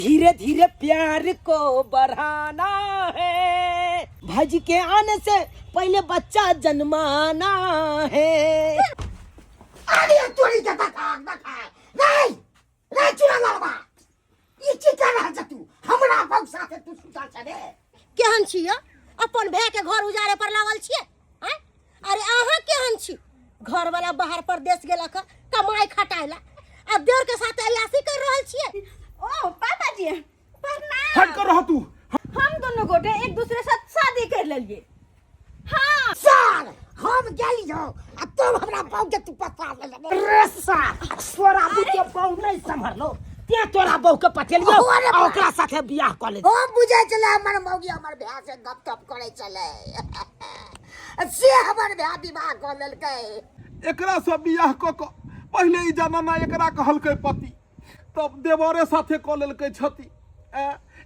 धीरे धीरे प्यार को बढ़ाना है, भाजी के आने से पहले बच्चा जन्माना है। अरे तोरी के देखा देखा रे रे चुरा लड़वा, ई की कर रहल छ तू? हमरा बहू साथे तू सुतल छ रे? केहन छी यौ, अपन भाय के घर उजाड़े पर लागल छियै? आँय? अरे अहाँ केहन छी? घर वाला बाहर परदेश गेलक हँ, कमाई खटाय ला, आ देवर के साथ अयासी कर रहल छियै। ओ पापा जी प्रणाम। हट कर रह तू। हम दोनों गोटे एक दूसरे साथ शादी कर लेलिए। हाँ सार हम गेलियो आ तुम हमरा बहू के तू पता ले ले रे सार, तोरा बहू के बहू नहीं संभरलो ते तोरा बहू के पटेलियो अरे आ ओकरा साथे बियाह कऽ ले। हम बुझै छलै हमर मौगी हमर भाय से गप तप करै छलै, से हमर भाय विवाह कऽ लेलकै। एकरा से बियाह कऽ कऽ पहिले ई जनाना एकरा कहलकै पति, तब देवरे साथे कऽ लेलकै क्षति।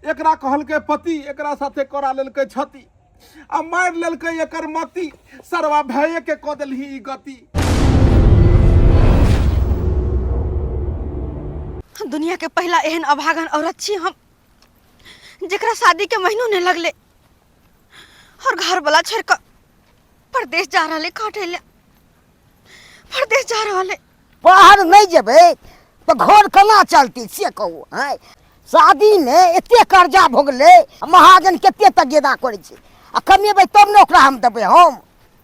एकरा कहलकै पति, एकरा साथे करा लेलकै क्षति, आ मारि लेलकै एकर मति। सरवा भैये के कऽ देलही ई गति। दुनिया के पहला एहन अभागन औरत छी हम, जेकरा शादी के महीनों नहीं लगले और घर वाला छोड़ के परदेश जा रहा है काटे ले, परदेश जा रहा है। बाहर नहीं जेबै तऽ घर केना चलतै से कहू? आँय, शादीमे एते कर्जा भऽ गेलै, महाजन कते तगेदा करै छै, आ कमेबै तब ने ओकरा हम देबै हम।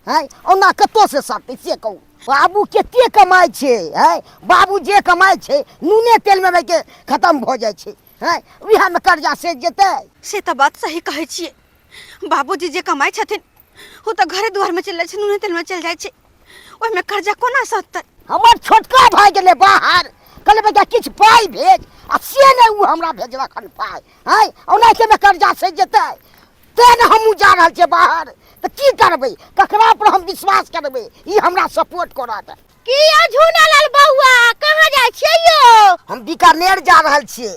आँय, ओना कतऽसँ सटतै से कहू? बाबू कते कमाइ छै? आँय, बाबू जे कमाइ छै नूने तेलमे रहिके खतम भऽ जाइ छै। आँय, उएहमे कर्जा सधि जेतै। से तऽ बात सही कहै छियै, बाबूजी जे कमाइ छथिन ओ तऽ घरे दुआरमे चलि जाइ छै, नूने तेलमे चलि जाइ छै, ओहिमे कर्जा कोना सधतै? हमर छोटका भाय गेलै बाहर, कहलै बेटा किछु पाइ भेज, आ से नहि ओ हमरा भेजलक हन पाइ। आँय, ओनाहितेमे कर्जा सधि जेतै, तेँ ने हमहूँ जा रहल छियै बाहर। तऽ की करबै, ककरा पर हम विश्वास करबै ई हमरा सपोर्ट करत? की यौ झूना लाल बौआ, कहाँ जाइ छियै यौ? हम बीकानेर जा रहल छियै,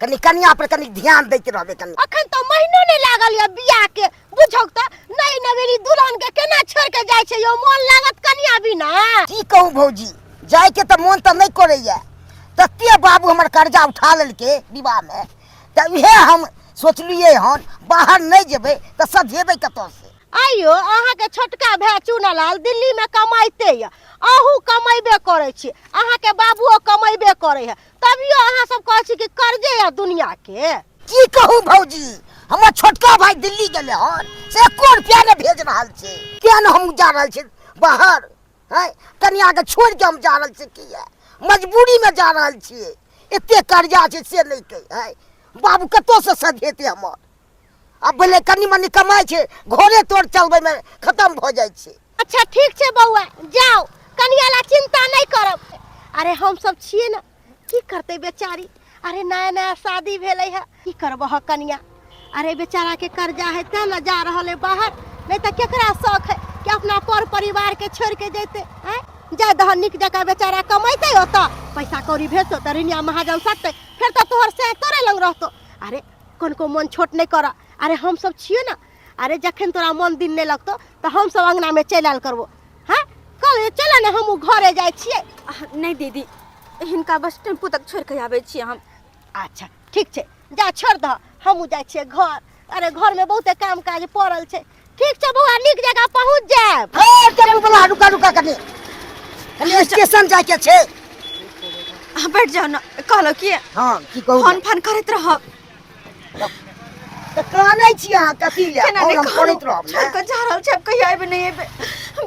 कनि कनिया पर कनि ध्यान दैत रहबै कनि। अखन तऽ महीनो नहि लागल यऽ बियाह के, बुझौक तऽ नई नवेली दुल्हन के केना छोड़ के जाइ छै यौ? मोन लागत कनिया बिना? की कहू भौजी, जायके तऽ मोन तऽ नहि करैया, तते बाबू हमर कर्जा उठा लेलकै विवाहमे, तऽ उएह हम सोचलियै हन बाहर नहि जेबै तऽ सधेबै कतऽसँ। आइयो अहाँके छोटका भाय चुनालाल दिल्ली में कमाइते यऽ, अहूँ कमेबे करै छी, अहाँके बाबुओ कमेबे करै है, तभियो अहाँ सब कहै छी कि कर्जे यऽ दुनिया के। की कहू भौजी, हमर छोटका भाई दिल्ली गेलै हन, से एको रुपया नहि भेज रहल छै, तें ने हम जा रहल छी बाहर। हैं, कनिया के छोड़ि के हम जा रहल छी, किया मजबूरी में जा रहल छियै, एते कर्जा छै से नहि के। हैं, बाबू कतऽसँ सधेतै हमर? आब भेलै कनि मनि कमाइ छै, घरे तोड़ चलबैमे खतम भऽ जाइ छै। अच्छा ठीक छै बौआ, जाओ, कनिया ला चिंता नहीं करब। अरे हम सब छियै ने, की करतै बेचारी? अरे नया नया शादी भेलै है, की करबह कनिया? अरे बेचारा के कर्जा है तें ने जा रहल है बाहर, नहीं तऽ केकरा शौक है कि अपना पर परिवार के छोड़ के जैते? आँय, जाय दहन, नीक जकाँ बेचारा कमेतै, ओतऽ पैसा कौड़ी भेजतौ तऽ रिनिया महाजन सटतै, फेर तऽ तोहर से तोरे लग रहतौ। अरे कनको मन छोट नहीं कर, अरे हम सब छियै ने। अरे जखन तोरा मन दिन नहीं लगतो तऽ हम सब अंगना में चलि आयल करबो। हाँ कल चल ने, हम घरे जाइ छियै। नहीं दीदी, हिनका बस टेम्पू तक छोड़ के आबै छियै हम। अच्छा ठीक छै, जा छोड़ दह, हमहूँ जाइ छियै घर। अरे घर में बहुते काम काज पड़ल छै। ठीक छै बौआ, नीक जगह पहुँच जायब। हे टेम्पू वाला, रुका रुका, कनि कनि स्टेशन जाइके छै। अहाँ बैठ जाउ ने, कहलहुँ कि हाँ की कहू? फोन फान करैत रहब। तऽ कानै छी अहाँ कथी लए? केना फोन नहि हम कहलहुँ? करैत रहब छोड़ि ने। कऽ जा रहल छी, आब कहिया एबै नहि एबै।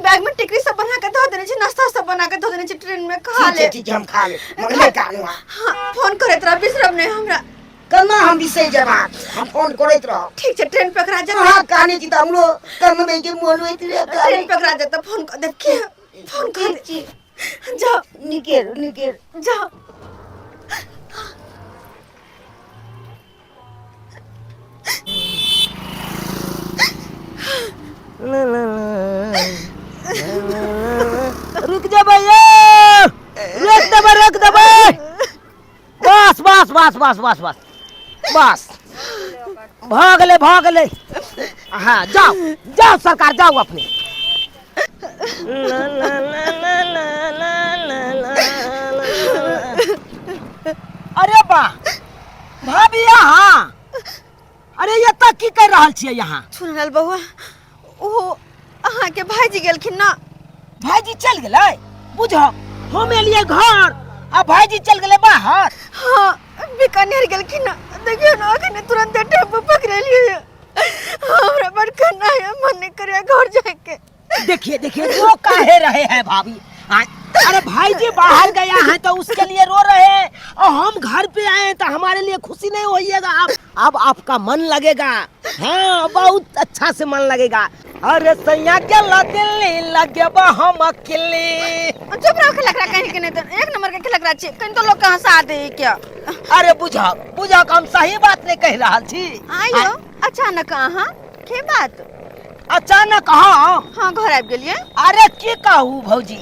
बैग में टिकरी सब बना के धऽ देने छी, नाश्ता सब बना के धऽ देने छी, ट्रेन में खा ठीक छै ले। ठीक छै, हम खा लेब, मगर नहि कानू अहाँ। हाँ फोन करैत रहब, बिसरब नहि हमरा। केना हम बिसरि जेब अहाँ? हम फोन करैत रहब। ठीक छै, ट्रेन पकड़ा जेतै। अहाँ कानै छी तऽ हमरो कनबै के मोन होइत रहै। ट्रेन पकड़ा जेतै, फोन कऽ देब के? फोन कऽ देब। जाओ। निकेर निकेर। जाओ। रुक जेबै यौ, रोक देबै, रोक देबै। बस बस बस बस बस बस बस, भऽ गेलै, भऽ गेलै। हाँ जाओ जाओ सरकार, जाओ अपने। अरे वाह, भाभी अहाँ, अरे एतऽ की कर रहल छियै यहाँ? सुनल बौआ, ओ अहाँके भाईजी गेलखिन ना। भाईजी चल गेलै? बुझ हम एलियै घर आ भाईजी चल गेलै बाहर। हाँ, बीकानेर गेलखिन ना। देखियौ ना, अखने तुरंत टेम्पो पकड़ेलियै। हमरा बड़ कन्ना है, मन नहीं करे घर जाके। देखिए देखिए, रो काहे रहे हैं भाभी? अरे भाई जी बाहर गया है तो उसके लिए रो रहे हैं, और हम घर पे आए हैं तो हमारे लिए खुशी नहीं होइएगा। अब आपका मन लगेगा। हाँ, बहुत अच्छा से मन लगेगा। अरे सैया गेला दिल्ली, लगेबा हम अकेले। चुप रहो, खिलक रहा कहीं के नहीं तो एक नंबर के खिलक रहा छी, कहीं तो लोग कहाँ से आते हैं क्या? अरे बुझा बुझा, हम सही बात नहीं कह रहा छी। आइयो अचानक अहाँ के बात? अचानक? हाँ। हाँ, घर आबि गेलियै। अरे की कहू भौजी,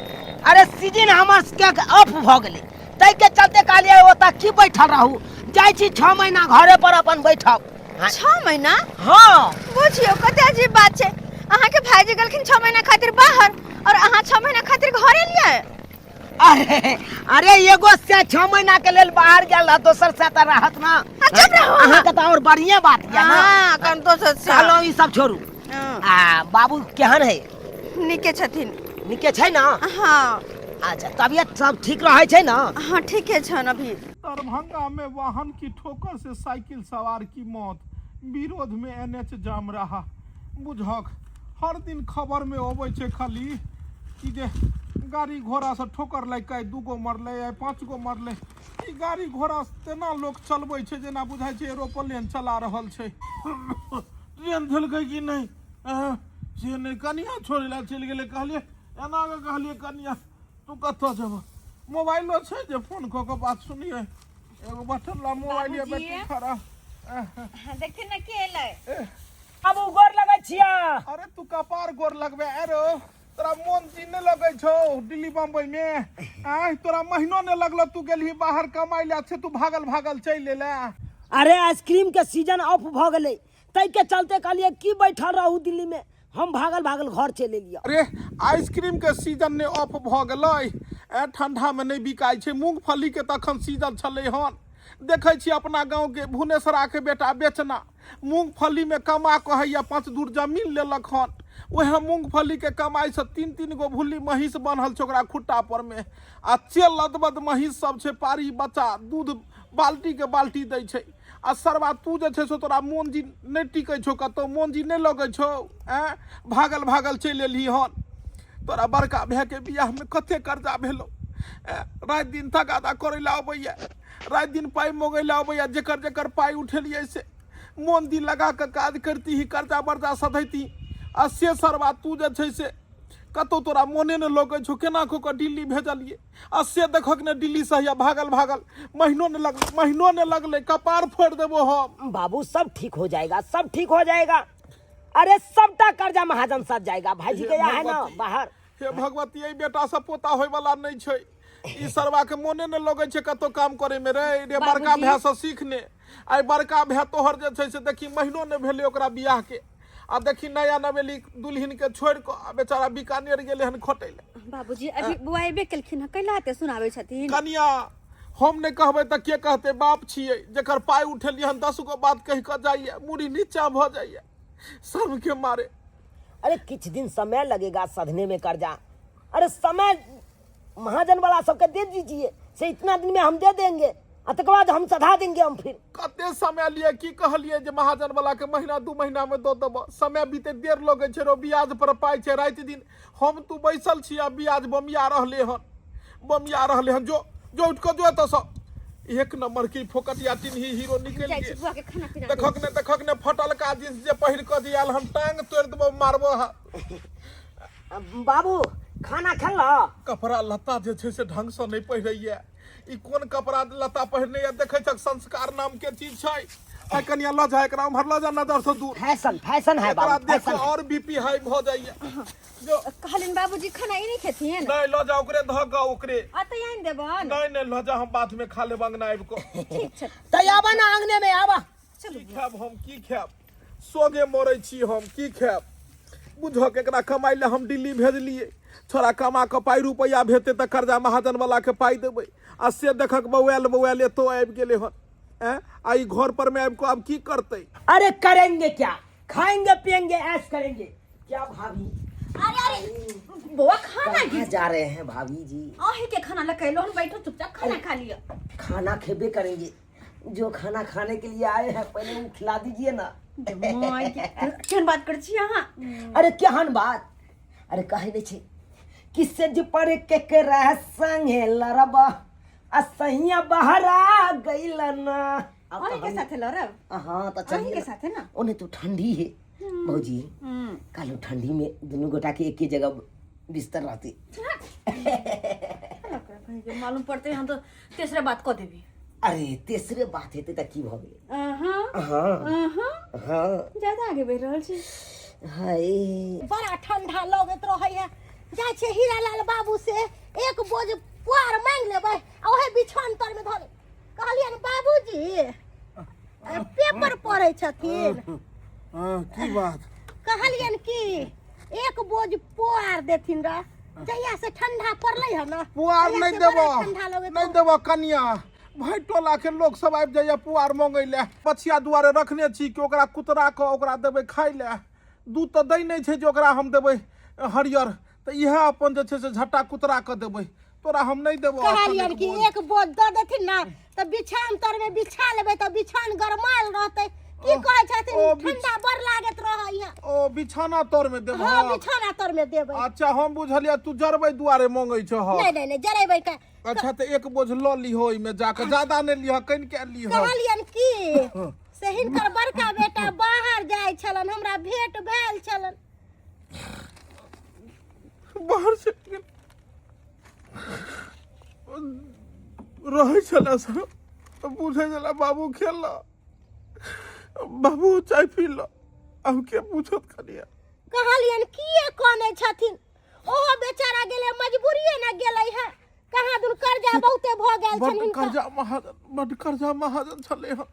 अरे सीजन हमर सबके ऑफ भऽ गेलै, ताहिके चलते कहलियै ओतऽ की बैठल रहू, जाइ छी 6 महीना घरे पर अपन बैठब। हाँ। 6 महीना? हाँ। बुझियौ कते अजीब बात छै, अहाँके भाईजी गेलखिन 6 महीना खातिर बाहर और अहाँ 6 महीना खातिर घर एलियै। अरे अरे एगो से 6 महीना के लेल बाहर गेल रह, दोसर से तऽ रहत ना। चुप रहू अहाँ। अहाँके तऽ और बढ़िया बात यऽ ना। हाँ, कन दोसर से। कहलहुँ ई सब छोड़ू। हाँ। आ बाबू केहन है? नीके छथिन। नीके छै ना? हाँ। अच्छा, तबियत सब ठीक रहै छै ना? हाँ, ठीके छन अभी। दरभंगा में वाहन की ठोकर से साइकिल सवार की मौत, विरोध में एनएच जाम रहा। बुझक हर दिन खबर में अबै छै खाली कि जे गाड़ी घोड़ा से ठोकर लागि कऽ आइ 2 गो मरलै, आइ 5 गो मरलै। ई गाड़ी घोड़ा तेना लोक चलबै छै जेना बुझाइ छै एरोप्लेन चला रहल छै। ट्रेन धेलकै कि नहि से नहि। कनिया छोड़ै लए चलि गेलै। कहलियै एना कऽ, कहलियै कनिया तू कतऽ जेबह? मोबाइलो छै जे फोन कऽ कऽ बात सुनियै? एगो बटन ला मोबाइल यऽ बेटी खड़ा। देखिन ने के एलै। बाबू गोर लगै छियै। अरे तू कपार गोर लगबे। अरे तोरा मोन जी नहि लगै छौ दिल्ली बम्बई में? आय तोरा महीनो नहि लगलो तू गेलही बाहर कमाइ लए, से तू भागल भागल चलि एले। अरे आइसक्रीम के सीजन ऑफ भऽ गेलै, ताहिके चलते कहलियै की बैठल रहू दिल्ली में, हम भागल भागल घर चलि एलियै। अरे आइसक्रीम के सीजन नहि ऑफ भऽ गेलै? ए ठंडा में नहि बिकाइ छै। मूंगफली के तऽ अखन सीजन छलै हन। देखै छी अपना गाँव के भुवनेश्वरा के बेटा बेचना मूंगफली में कमा कहैया 5 दूर जमीन लेलक हन। वएह मूंगफली के कमाई से 3-3 गो भुल्ली महींस बान्हल छै ओकरा खुट्टा पर में, आ चेल लदबद महींस सब छै, पारी बच्चा दूध बाल्टी के बाल्टी दै छै। आ सरवा तू जे छै से तोरा मोन जी नहि टिकै छौ, कतौ मोन जी नहि लगै छौ। ऐं भागल भागल चलि एलही हन। तोरा बड़का भाय के बियाह में कते कर्जा भेलौ। राति दिन तगादा करै लए अबैया, राति दिन पाइ मँगै लए अबैया। जेकर जेकर पाइ उठेलियै से मोन दिल लगा कऽ काज करतीही, कर्जा बर्जा सधैती। आ से सरवा तू जे छै से कतौ तोरा मोने नहि लगै छौ, केना कऽ कऽ दिल्ली भेजलियै। आ से देखक ने दिल्ली से हैया भागल भागल, महीनो नहि लगलै, महीनो नहि लगलै, कपार फोड़ि देबो हम। बाबू सब ठीक हो जाएगा, सब ठीक हो जाएगा। अरे सबटा कर्जा महाजन साथ जाएगा, भाईजी हे गया है ना भगवती। बाहर। हे भगवती, एहि बेटा से पोता होय वाला नहि छै। ई सरवा के मोने नहि लगै छै कतौ काम करे में। रे रे बड़का भाय से सीख ने। आइ बड़का भाय तोहर जे छै से देखी महीनो नहि भेलै ओकरा बियाह के, आ देखी नया नवेली दुल्हिन के छोड़ि कऽ आ बेचारा बीकानेर गेलै हन खटै लए। बाबूजी अभी बौआ एबे केलखिन हँ, कैला एते सुनाबै छथिन? कनिया हम नहि कहबै तऽ के कहतै? बाप छियै जकर पाइ उठेलियै हन, 10 गो बात कहि कऽ जाइए, मुड़ी नीचा भऽ जाइए शर्म के मारे। अरे किछु दिन समय लगेगा सधने में कर्जा। अरे समय महाजन वाला सबके दे दीजिए, से इतना दिन में हम दे देंगे, आ तकर बाद हम सधा देंगे हम फिर। कते समय लिए की कहलिए जे महाजन वाला के महीना 2 महीना में दऽ देबऽ। समय बीते देर लगै छै रो, ब्याज पर पाइ छै। राति दिन हम तू बैसल छी आ ब्याज बमिया रहले हन, बमिया रहले हन। जो जो उठि कऽ जो एतऽसँ। एक नंबर के फोकटिया टिन्ही हीरो निकलि जाइ छी गेल। बुआ के खाना पीना। देखक ने, देखक ने फटलका जींस जे पहिर कऽ जे आयल हन, टांग तोड़ि देबो मारबो हा। बाबू खाना खेलऽ? कपड़ा लत्ता जे छै से ढंग से नहि पहिरैया। ई कोन कपड़ा लत्ता पहिरने या? देखै छक संस्कार नाम के चीज छै। आ कनिया लऽ जा एकरा, उम्हर लऽ जा, नजर से दूर। फैशन फैशन है एकरा बाबू, देख फैशन है। और बीपी हाई भऽ जाइया। जो कहलिन बाबूजी खाना ई नहि खेथिन। नहि लऽ जा ओकरे, धऽ कऽ ओकरे। आ तऽ आनि देबन। नहि नहि लऽ जा, हम बाद में खा लेब अंगना आबि कऽ। ठीक छै। तऽ आबा ना अंगने में आबा। की खायब हम, की खायब? सोगे मरै छी हम, की खायब? बुझक एकरा कमाइ लए हम दिल्ली भेजलियै। छोड़ा कमा कऽ पाइ रुपैआ भेजतै तऽ कर्जा महाजन वाला के पाइ देबै, आ से देखक बौआयल बौआयल एतौ आबि गेलै हन। ऐं आ ई घर पर में आबि कऽ आब की करतै अरे करेंगे क्या खाएंगे पिएंगे ऐश करेंगे क्या भाभी अरे अरे बौआ खाना कहाँ जा रहे हैं भाभी जी अहीं के खाना लग अयलहुँ हन, बैठो चुपचाप खाना खा लिअ खाना खेबे करेंगे जो खाना खाने के लिए आए हैं पहले वो खिला दीजिए ना माय के, केहन बात करै छी अहाँ अरे केहन बात अरे कहे नहीं छे किससे जे पर केकरा संगे लड़बा आ सैया बहरा गइल ना अब तो अहीं के साथे लड़ब हाँ तो अहीं चलिए के ना। साथे ना ओने तो ठंडी है भौजी कालो ठंडी में दोनों गोटा के एक ही जगह बिस्तर रहती मालूम पड़ते हम तो तीसरे बात कऽ देबी अरे तीसरे बात हेतै तऽ की भऽ गेलै अहाँ हाँ अहाँ हाँ ज्यादा आगे बढ़ि रहल छी हाय बड़ा ठंडा लगैत रहै है जाइ छै हीरालाल बाबू से एक बोझ पुआर मांगि लेबै आ ओहे बिछौन तर में धऽ लेबै। कहलियनि बाबूजी पेपर पढ़ै छथिन हाँ, की बात कहलियनि कि एक बोझ पुआर देथिन रह जहिया से ठंडा पड़लै है ना पुआर तहिया नहि से बड़ा देबो ठंडा लगैत नहि देबो कनिया भाई टोला के लोग सब आबि जाइए पुआर मंगै लए बछिया दुआरे रखने छी कि ओकरा कुतरा कऽ ओकरा देबै खाइ लए दूध तऽ दै नहि छै जे ओकरा हम देबै हरियर तऽ इएह अपन जे छै से झट्टा कुतरा कऽ देबै तोरा हम नहि देबो एखन कहलियनि एक कि बोझ। एक बोझ दऽ देथिन ना तऽ बिछान तर में बिछा लेबै तऽ बिछान गरमायल रहतै की कहै छथिन ओ ठंडा बड़ लागैत रहै है ओ बिछाना तर में देबो हाँ बिछाना तर में देबै अच्छा हम बुझलियै तू जरबै दुआरे मंगै छह नहि नहि नहि जरेबै के अच्छा तऽ एक बोझ लऽ लिहो ओहिमे जाकऽ ज्यादा नहि लिह कनिके लिह कहलियनि कि से हिनकर बड़का बेटा बाहर जाइ छलन हमरा भेंट भेल छलन बाहर से रहै छलै सर बुझै छलै बाबू खेल बाबू चाय पी ल आब के पूछत कनिया कहलियनि किए कनै छथिन ओहो बेचारा गेलै मजबूरिए ने गेलै है कहाँ दुन कर्जा बहुते भऽ गेल छनि बड्ड हिनकर कर्जा महाजन बड्ड कर्जा महाजन छलै हन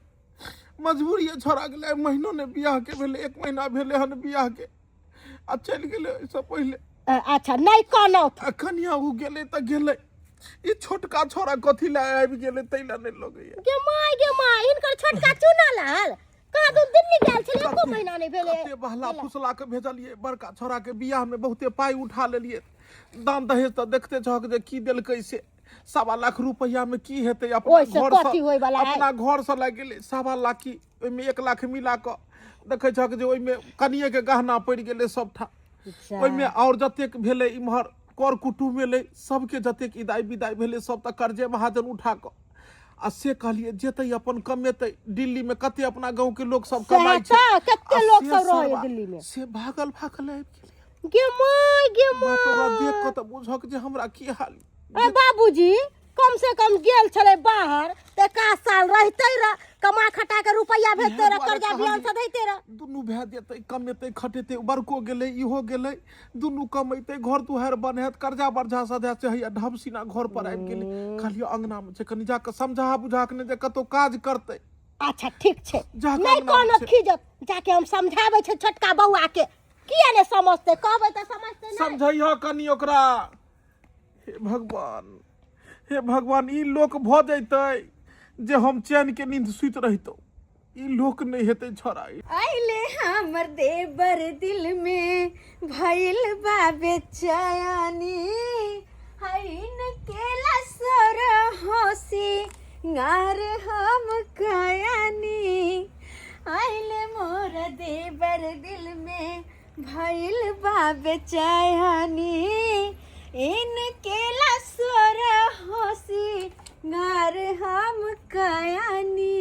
मजबूरिए छोड़ा गेलै महीनो ने बियाह के भेलै एक महीना भेलै हन बियाह के आ चलि गेलै ओहिसँ पहिले अच्छा नहि कहलहुँ आ कनिया ओ गेलै तऽ गेलै ई छोटका छोड़ा कथी लए आबि गेलै ताहि लए नहि लगैया गे माय गे माय हिनकर छोटका चुना लाल कहाँ दू दिल्ली गेल छलै एको महीना नहि भेलै कते बहला फुसला के भेजलियै बड़का छोड़ा के बियाह में बहुते पाइ उठा लेलियै दान दहेज तऽ देखते छहक जे की देलकै से 1.25 लाख रुपैआ में की हेतै अपना ओहिसँ घर कथी होइवला है? अपना घर से लागि गेलै 1.25 लाख की ओहिमे 1 लाख मिला कऽ देखै छहक जे ओहिमे कनिएके गहना पड़ि गेलै सबठाम ओहिमे आओर जतेक भेलै इम्हर कर कुटुम्ब एलै सबके जतेक इदाइ विदाइ भेलै सब तऽ कर्जे महाजन उठा कऽ आ से कहलियै जेतै अपन कमेतै दिल्लीमे कते अपना गाँवके लोक सब सएह कमाइ छै तऽ, कते आ लोक से सब रहैए सरवा, दिल्लीमे। से भागल भागल आबि गेलै गे माय गे बाप रे, ओकरा माय देख कऽ तऽ बुझक जे हमरा की हाल ए बाबूजी कम से कम गेल छलै बाहर तऽ एक साल रहिते रह कमा खटा के रुपैआ भेजते रह इएह दुआरे कर्जा बिहान कहलियै। सधैते रह दुनू भए जेतै कमेतै खटेतै बड़को गेलै इहो गेलै दुनू कमेतै घर दुआरि बन्हत कर्जा बर्जा सधै से हैया ढबसीना घर पर आबि गेलै कहलियै अंगनामे छै कनि जाकऽ समझा बुझा कऽ नहि जे कतहु काज करतै अच्छा ठीक छै जा कऽ नहि अंगनामे कोनो छै। खीजत जाके हम समझाबै छै छोटका बौआ के किया ने समझतै कहबै तऽ समझतै नहि समझैह कनि ओकरा हे भगवान हे भगवान ई लोक भऽ जैतै जे हम चैन के नींद सुति रहितहुँ ई लोक नहि हेतै छौड़ा ई। आइले हमर देवर दिल में भइल बा बेचैनी हईन केला सर होसी गार हम कयानी आइले मोर देवर दिल में भइल बा बेचैनी इन केला सर होसी गार हम कयानी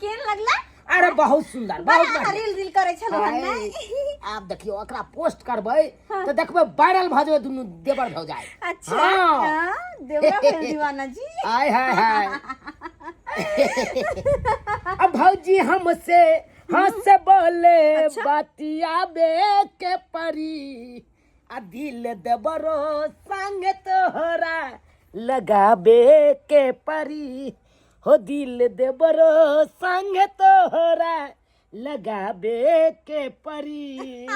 केहन लगला अरे बहुत सुंदर बहुत बड़ा बढ़िया रील रील करै छलहुँ हन ने हाय, आब देखियौ एकरा पोस्ट करबै तऽ देखबै वायरल भऽ जेबै दुनू देवर भौजाइ अच्छा हाँ। हाँ, देवरा भेल दीवाना जी आय हाय हाय अब भौजी हमसे हंस बोले अच्छा। बतियाबे के परी आ दिल देबरो संग तोहरा लगाबे के परी हो दिल देबरो संग तोहरा लगाबे के परी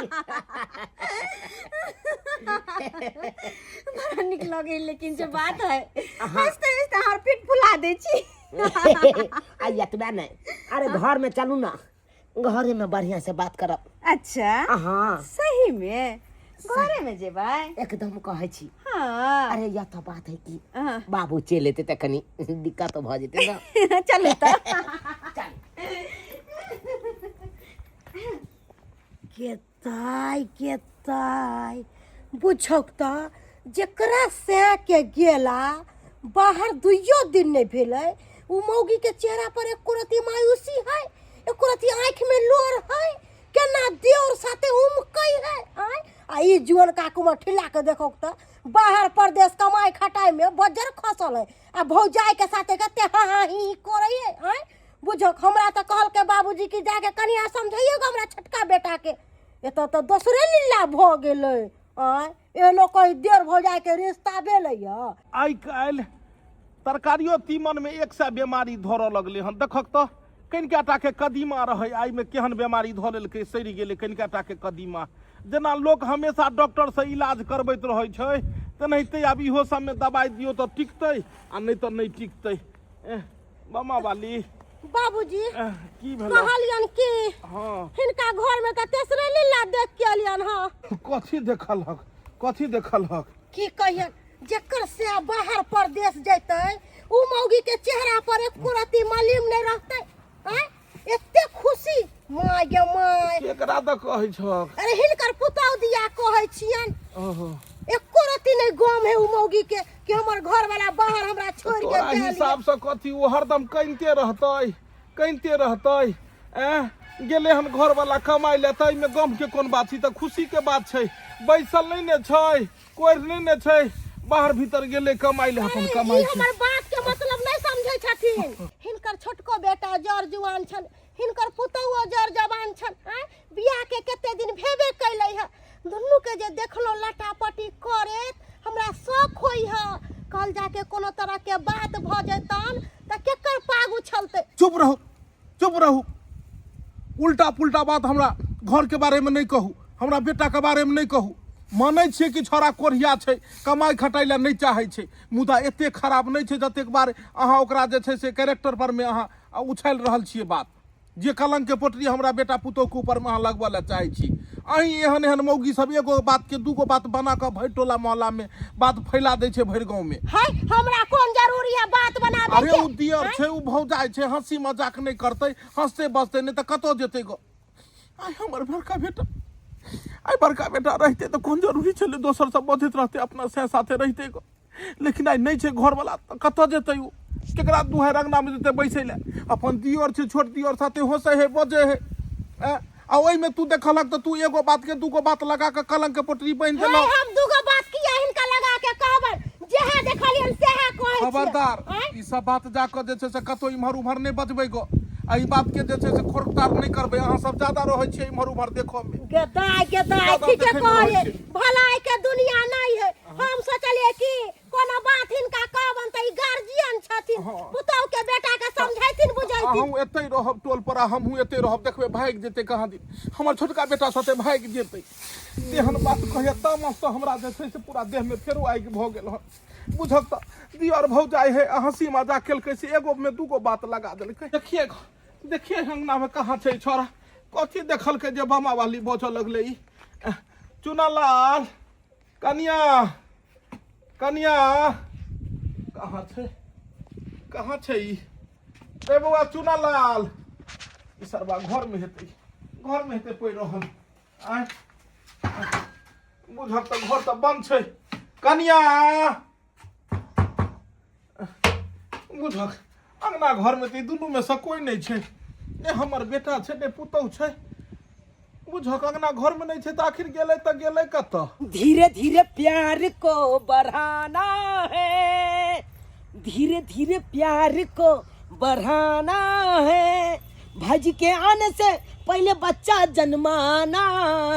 बड़ा नीक लगे लेकिन जे बात है हंसते हंसते हमर पेट फुला दै छी आ एतबे नहि, अरे घर में चलू ना, घरे में बढ़िया से बात करब। अच्छा। हाँ। सही में घरे में जेबै? एकदम कहै छी। हाँ। अरे यह तो बात है कि हाँ। बाबू चलि एतै तऽ कनि दिक्कत भऽ जेतै ने। चलू तऽ। गेताय गेताय, बुझौक तऽ जेकरा सैके गेला बाहर दुइयो दिन नहि भेलै, ओ मौगीके चेहरा पर एको रत्ती मायूसी है, एको रत्ती आँखिमे लोर है, केना देवर साथे उमकै है। आँय, आ ई जुअन काकू ठिला के देखौक तऽ बाहर परदेश कमाइ खटाइमे बज्जर खसल है, आ भौजाइके साथे कते हाँ हाँ ही ही करै है। आँय बुझौक, हमरा तऽ कहलकै बाबूजी कि जाके कनिया समझैयौ हमरा छोटका बेटाके, एतऽ तऽ दोसरे लीला भऽ गेलै। आँय, एहनो कहीं देर भौजाइके रिश्ता भेलै यऽ? आइ काल्हि तरकारियो तीमनमे एक सए बेमारी धरऽ लगलै हन। देखक तऽ कनिका टाके कदीमा रहै, आइमे केहन बेमारी धऽ लेलकै, सड़ि गेलै कनिका टाके कदीमा। जेना लोक हमेशा डॉक्टरसँ इलाज करबैत रहै छै, तेनाहिते आब इहो सबमे दबाइ दियौ तऽ टिकतै आ नहि तऽ नहि टिकतै। एह, मामा वाली। बाबूजी। एह, की भेलै? कहलियन कि हाँ। हिनका घर में तऽ तेसरे लीला देख के एलियन हँ। कथी देखलहक? कथी देखलहक? की कहियन, जेकर से बाहर परदेश जैतै उ मौगी के चेहरा पर एको रत्ती मलिम नहीं रहतै। आँय, एते खुशी, माय गे माय। केकरा तऽ कहै छहक? अरे हिनकर पुतहु दिया कहै छियन। ओहो। एको रत्ती नहीं गम है उ मौगी के कि हमर घर वाला बाहर हमरा छोड़ के तोरा गेल। हिसाब से कथी ओ हरदम कनिते रहतै, कनिते रहतै? एँ, गेलै हन घर वाला कमाइ लए, ताहिमे गम के कोन बात छै? तऽ खुशी के बात छै। बैसल नहि ने छै, कोरि नहि ने छै, बाहर भीतर गेलै कमाइ लए, अपन अरे, कमाइ ई छै। हमर बात के मतलब नहीं समझै छथिन। हिनकर छोटको बेटा जर जुआन छन, हिनकर पुतहुओ जर जवान छन। आँय, बियाह के कते दिन भेबे कैलै है, दुनू के जे देखलो लटापटी करैत हमरा शौक होइ है, कल जाके कोनो तरह के बात भऽ जेतन तऽ केकर पाग उछलतै? चुप रहू, चुप रहू, उल्टा पुल्टा बात हमरा घर के बारे में नहीं कहू, हमरा बेटा के बारे में नहीं कहू। मानै छियै कि छौड़ा कोढ़िया छै, कमाइ खटाइ लए नहि चाहै छै, मुदा एते खराब नहि छै जतेक बार अहाँ ओकरा जे छै से कैरेक्टर पर में अहाँ उछालि रहल छियै बात। जे कलंक के पोटरी हमरा बेटा पुतोह के ऊपर में अहाँ लगबऽ लए चाहै छी। अहीं एहन एहन मौगी सब एगो बात के दूगो बात बना कऽ भरि टोला मोहल्ला में बात फैला दै छै भरि गाँव में। है, हमरा कोन जरूरी है बात बनाबे अरे के? ओ दियर छै, ओ भौजाइ छै, हंसी मजाक नहि करतै, हंसते बजतै नहि तऽ कतऽ जेतै गो? आइ हमर बड़का बेटा, आइ बड़का बेटा रहितै तऽ कोन जरूरी छलै दोसर सब बजैत रहतै, अपना से साथे रहितै गो। लेकिन आइ नहि छै घरवला तऽ कतऽ जेतै ओ? केकरा दुहारि अङ्गनामे जेतै बैसै लए? अपन दियर छै, छोट दियर साथे हँसै है, बजै है। आ ओहिमे तू देखलक तऽ तू एगो बात के दूगो बात लगा कऽ कलंक के पोटरी बान्हि हे, देलक। हम दूगो बात किया हिनका लगा के कहबनि? जेहे देखलियनि सेहे कहै छियै। खबरदार। आँय? ई सब बात जा कऽ जे छै से कतौ इम्हर उम्हर नहि बजबै गो, आ ई बात के जे छै से खोरतार नहि करबै। अहाँ सब ज्यादा रहै छियै इम्हर उम्हर देखऽ मे। गेदाय गेदाय, ज्यादा ठीके देखैमे रहै कहलियै, छियै। भलाई के दुनिया नहीं है। हम सोचलियै कि कोनो बात हिनका कहबनि तऽ ई गार्जियन छथिन, हाँ। पुतहु के बेटा के समझैथिन बुझैथिन। अहूँ एतै रहब टोल पर आ हमहूँ एतै रहब, देखबै भागि जेतै कहाँ दिन, हमर छोटका बेटा साथे भागि जेतै। तेहन बात कहैया, तामस तऽ हमरा जे छै से पूरा देहमे फेरो आगि भऽ गेल हन। बुझक तऽ दियर भौजाइ है आ हँसी मजाक केलकै से एगो मे दूगो बात लगा देलकै। देखिए देखिए अंगना में कहाँ छै छोरा, कथी देखलकै जे बामा वाली बजऽ लगलै ई? चुनालाल, कनिया, कनिया कहाँ छै? कहाँ छै ई? रे बौआ चुनालाल, ई सरबा घर में हेतै, घर में हेतै पड़ि रहल। आँय, बुझब तऽ घर तऽ बंद छै। कनिया, बुझक अंगना घर में तऽ ई दुनू में से कोई नहि छै, ने हमर बेटा छै ने पुतहु छै। बुझक अंगना घर में नहि छै तऽ आखिर गेलै तऽ गेलै कतऽ? धीरे धीरे प्यार को बढ़ाना है, धीरे धीरे प्यार को बढ़ाना है, भज के आने से पहले बच्चा जन्माना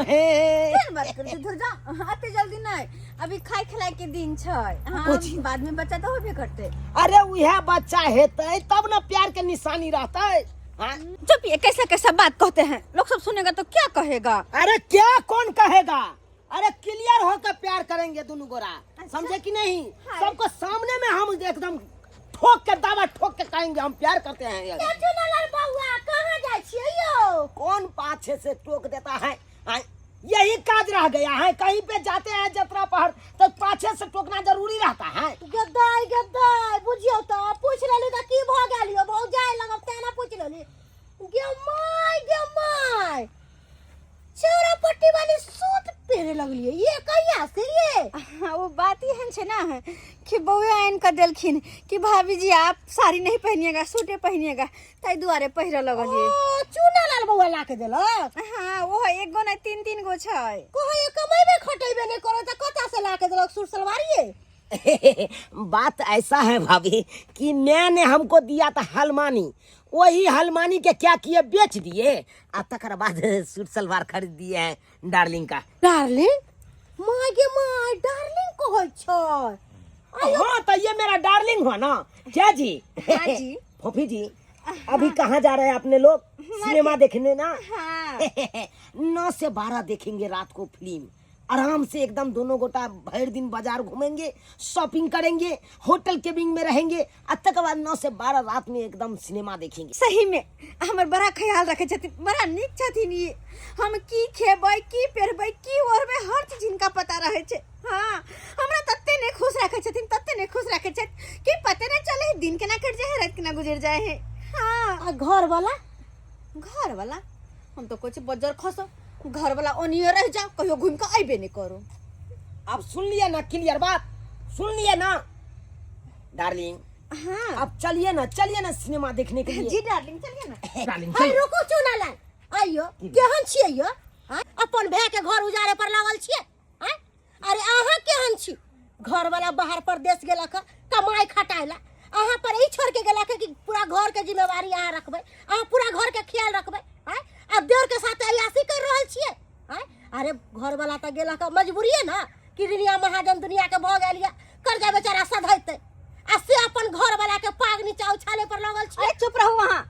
है। केहन बात करै छी, धुर जा, एते जल्दी नहि, अभी खाय खिलाय के दिन छै। हाँ, कोची? बाद में बच्चा तऽ होबे करतै। अरे उहे बच्चा हेतै तब न प्यार के निशानी रहतै। हाँ? चुप, ये कैसा कैसा बात कहते हैं लोग, सब सुनेगा तो क्या कहेगा? अरे क्या कौन कहेगा? अरे क्लियर होकर प्यार करेंगे दोनों गोरा। अच्छा। समझे कि नहीं? हाँ। सबको सामने में हम एकदम ठोक के दावा ठोक के कहेंगे हम प्यार करते हैं। चुनलाल बउआ कहाँ जाइ छियै यौ? कौन पाछे से टोक देता है? आय, यही काज रह गया है, कहीं पे जाते हैं जतरा पहर तो पाछे से टोकना जरूरी रहता है। गद्दाई गद्दाई बुझियौ तऽ पूछि लेली तऽ की भऽ गेल यौ? भौजाइ लगब तेँ ने पूछि लेली। गे my, गे my, चौरा पट्टी वाली सूट पहिरे लगलियै ये कहिया से ये? हाँ, वो बात एहन छै ना कि बउए आनि कऽ देलखिन कि भाभी जी आप साड़ी नहीं पहनिएगा, सूटे पहनिएगा, ताहि दुआरे पहिरऽ लगलियै। ओ चूना लाल बउआ ला के देलक? हाँ, वो एक गो नहीं, तीन तीन गो छै। कहै कमेबे खटेबे नहीं करे तऽ कतऽ से ला के देलक सूट सलवार ये? बात ऐसा है भाभी कि मैंने हमको दिया था हलमानी, वही हलमानी के क्या किए, बेच दिए आ तकर बाद सूट सलवार खरीद दिए हैं डार्लिंग का। डार्लिंग? My गे my, darling कहै छै? हाँ तो ये मेरा डार्लिंग हुआ ना। क्या जी? हाँ जी। फोफी जी अभी कहाँ जा रहे हैं अपने लोग? सिनेमा देखने ना? हाँ। 9 से 12 देखेंगे रात को फिल्म, आराम से एकदम दोनों गोटा भर दिन बाजार घूमेंगे, शॉपिंग करेंगे, होटल केबिन में रहेंगे आ तकर बाद 9 से 12 रात में एकदम सिनेमा देखेंगे। सही में हमर बड़ा ख्याल रखे छथिन, बड़ा नीक छथिन ई। हम की खेबै, की पहिरबै, की ओढ़बै, हर चीज हिनका पता रहै छै। हाँ, हमरा तते नहीं खुश रखे छथिन, तते नहीं खुश रखे छथि कि पते नहीं चले दिन केना कटि जाए है, रात केना गुजर जाए है। हाँ। आ घर वाला? घर वाला हम तो कहै छी बज्जर खसो, घर वाला ओनिए रह जाओ, कहियो घूम के अबे नहीं करो। अब सुन लिया ना क्लियर बात, सुन लिया ना डार्लिंग? हाँ। अब चलिए ना, चलिए ना सिनेमा देखने के लिए। जी डार्लिंग चलिए ना। डार्लिंग हाय, चलिए। रुकू चुना लाल, आइयो केहन छियै यो? आँय? अपन भाय के घर उजाड़े पर लागल छियै? आँय? अरे अहाँ केहन छी? घर वाला बाहर परदेश गेलक हँ, कमाइ खटाइ ला, अहाँ पर ई छोड़ के गेलक हँ कि पूरा घर के जिम्मेवारी अहाँ रखबै, अहाँ पूरा घर के ख्याल रखबै। आँय? आब देवर के साथ अयासी कर रहल छियै? आँय? अरे घर वाला तऽ गेलक हँ मजबूरिये ना कि रिनिया महाजन दुनिया के भऽ गेल यऽ, कर्जा बेचारा सधैतै, आ से अपन घर वाला के पाग नीचा उछाले पर लगल छियै। अरे चुप रहू अहाँ,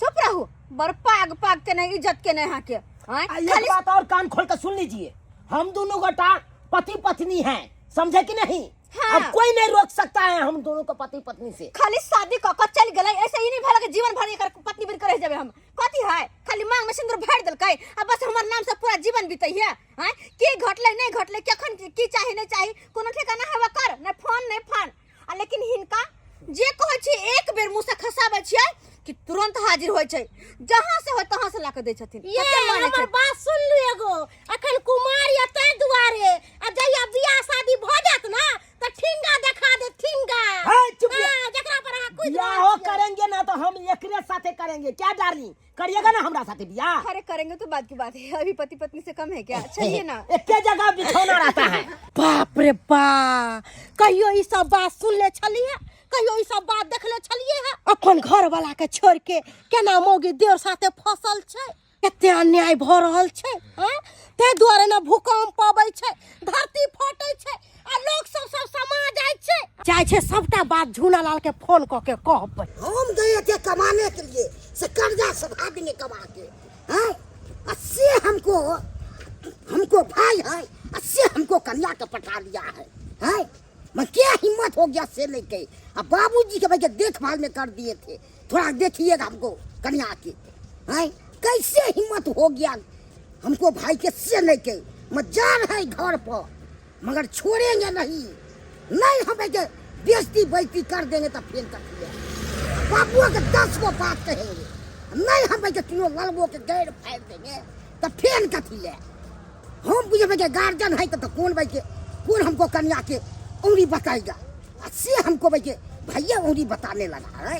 चुप रहू, बड़ पाग पाग के नहीं इज्जत के नहीं अहाँ के। आँय? आ, एक खाली बात और कान खोल कर सुन लीजिए, हम दोनों गोटा पति पत्नी हैं, समझे कि नहीं? हाँ। अब कोई नहीं रोक सकता है हम दोनों को पति पत्नी से। खाली शादी कऽ कऽ चलि गेलै, ऐसे ई नहीं भेल कि जीवन भर एकर पत्नी बनि कऽ रहि जेबै हम। कथी है, खाली मांग में सिंदूर भरि देलकै आ बस हमर नाम से पूरा जीवन बीतै है। आँय, की घटलै नहीं घटलै, कखन की चाही नहीं चाही, कोनो ठिकाना हेबे कर, नहि फोन नहि फान। आ लेकिन हिनका जे कहै छी एक बेर मुँह से खसाबै छियै कि तुरंत हाजिर होइ छै, जहाँ से होय तहाँ से ला कऽ दै छथिन। ये कते मानै हमर छै। बात सुन लू एगो, अखन कुमार या ताहि दुआरे, आ जहिया बियाह शादी भऽ जायत ना तऽ ठिंगा देखा दे, ठिंगा। है, चुप रह। हाँ, जकरा पर अहाँ कूदि रहल बियाहो छियै। करेंगे ना तो हम एकरे साथे करेंगे। क्या डार्लिंग, करिएगा ना हमरा साथे बियाह? अरे करेंगे तो बात की बात है, अभी पति पत्नी से कम है क्या? चलिए ना। एके जगह बिछौना रहता है। बाप रे बा, कहियो ई सब बात सुनले छलिए, कहियो ई सब बात देखले छलिए है? अपन घर वाला के छोड़ के केना मौगी देवर साथे फसल छै, कते अन्याय भऽ रहल छै। आँय, ताहि दुआरे ने भूकंप अबै छै, धरती फटै छै आ लोक सब सब समा जाइ छै। जाइ छै सबटा बात झूना लाल के फोन कऽ के कहबै। हम गए थे कमाने के लिए, से कर्जा सधा देंगे कमा के, हैं? आ से हमको भाई है, आ से हमको कन्या के पटा लिया है, हैं? मैं क्या हिम्मत हो गया से नहीं गई। अब बाबूजी के भाई देखभाल में कर दिए थे, थोड़ा देखिएगा हमको कन्या के, हैं? कैसे हिम्मत हो गया हमको भाई के से नहीं गई। मैं जा रहा है घर पर, मगर छोड़ेंगे नहीं, नहीं हम के बेइज्जती बेइज्जती कर देंगे तब फिर कर दिया। बाबुआ के 10 गो बात कहेंगे, नहीं हम के तीनों ललबो के गैर फाड़ देंगे तब फिर कथी ले। हम बुझे के गार्जियन है तो कौन भाई के, कौन हमको कन्या के उंगली बताएगा, आ से हमको भाई के भैया उंगली बताने लगा है।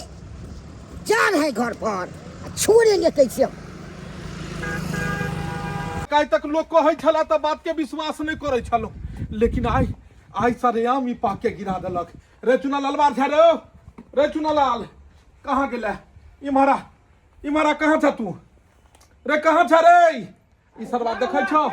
जा रहे घर पर, आ छोड़ेंगे कैसे हम? काल्हि तक लोक कहै छला तऽ बात के विश्वास नहि करै छलहुँ, लेकिन आइ आइ सरेआम ई पाके गिरा देलक। रे चुनालाल बार छा रे, रे चुनालाल कहाँ गेलै? इम्हरा इम्हरा कहाँ छ तू रे, कहाँ छ रे? ई सरवा देखै छौ,